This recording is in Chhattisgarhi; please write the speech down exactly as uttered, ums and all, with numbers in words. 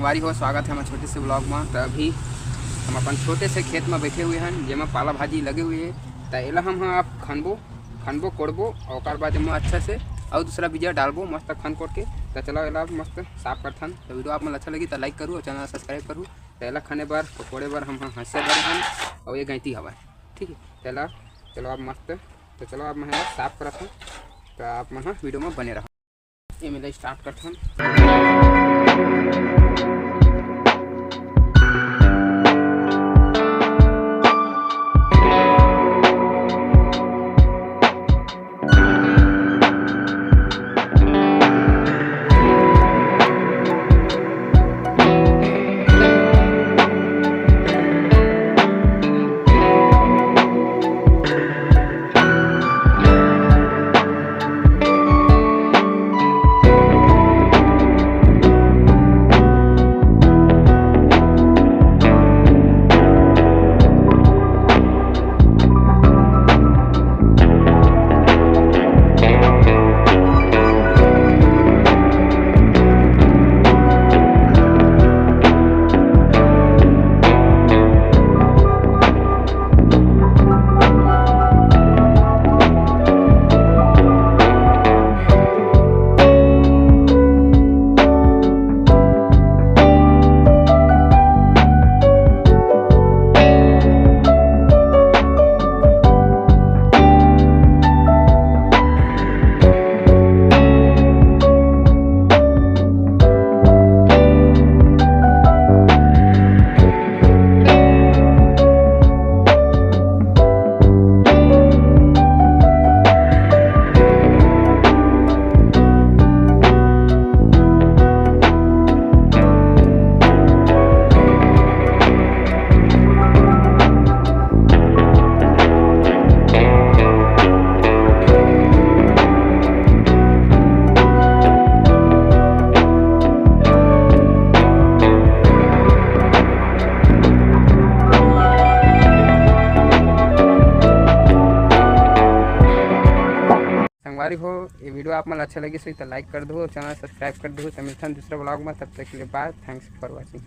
संगवारी हो, स्वागत है हमर छोटे से vlog में। तो अभी हम अपन छोटे से खेत में बैठे हुए हैं, जेमा पाला भाजी लगे हुए हैं। तो एला हम ह आप खनबो, खनबो, कोड़बो, और ओकर बाद एमा अच्छा से और दूसरा बीजा डालबो मस्त खन कोड़ के। तो चलो एला मस्त साफ करथन। तो video आप मन अच्छा लगी तो like करू और channel subscribe करू। तो एला खने बर, कोड़े बर हम ह हंसिया धरे हन और ये गैंती हवय, ठीक है। तो एला चलो आप मस्त, तो चलो आप मैं साफ करत हूँ, तो आप मन ह video में बने रहो। ये मेला start करथन। संगवारी हो, ये video आप मन अच्छा लगिस होही त like कर दो, channel subscribe कर दो। त मिलथन दूसरा vlog में, तब तक के लिए bye, thanks for watching।